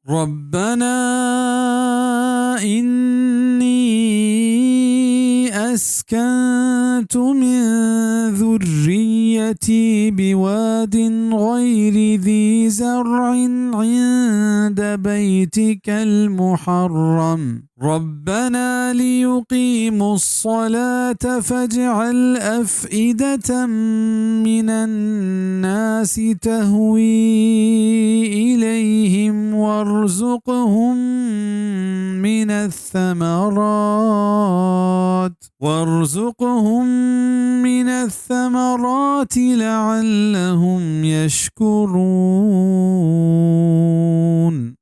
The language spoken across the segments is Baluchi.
ربنا إني أسكنت من ذريتي بواد غير ذي زرع عند بيتك المحرم ربنا ليقيموا الصلاة فاجعل أفئدة من الناس تهوي إليهم وارزقهم من الثمرات وارزقهم من الثمرات لعلهم يشكرون۔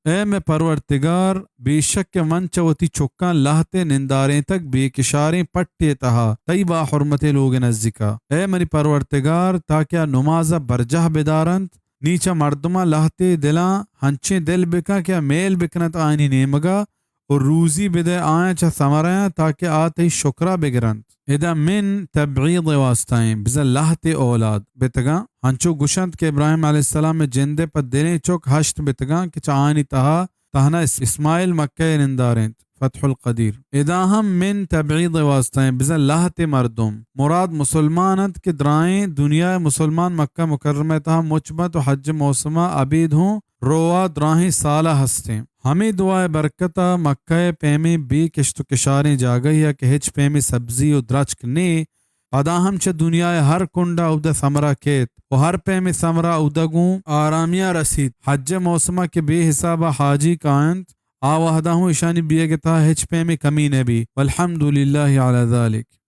اے مئے پرورتگار، بے شک کہ من چہ وتی چکاں لہتے نندارینتگ بے کشاریں پٹے تہا، تئی باحرمتیں لوگ نزیکا۔ اے منی پرورتگار، تاکہ آ نماز ء برجاہ بدارنت، نی چہ مردماں لہتے دلاں ہنچیں دل بکن کہ آ میل بکنت آیانی نیمگا و روزی بدئے آیاں چہ ثمرہاں، تاکہ آ تئی شکرا بگرنت۔ ادا من تبعیض ء واسطہ ایں، بزاں لہتے اولاد بتگاں۔ ہنچو گشنت کہ ابراہیم علیہ السلام ء جند ء پہ دلیں چک ہشت بتگاں کہ چہ آیانی تہا تہنا اس-، اسماعیل مکہ ء نندار انت۔ فتح القدیر۔ ادا ہم من تبعیض ء واسطہ ایں، بزاں لہتے مردم۔ مراد مسلمان انت کہ درائیں دنیا ء مسلمان مکہ مکرمہ ء تہا مچ بنت و حج موسم ء ابید ہوں روا دراہیں سال ء ہستیں۔ ہمے دعا ء برکت ء مکہ ء پیمیں بے کشت و کشاریں جاگہے ء کہ ہچ پیمیں سبزی و درچک نے، پدا ہم چہ دنیا ء ہر کنڈ ء اود ء ثمرہ کیت و ہر پیمیں ثمرہ اود ء گوں آرامی ء رسیت۔ حج ء موسم ء کہ بے حساب ء حاجی کاینت، آ وہد ء ہوں ایشانی بیئگ ء تہا ہچ پیمیں کمی نہ بی۔ والحمد للہ علی ذلک۔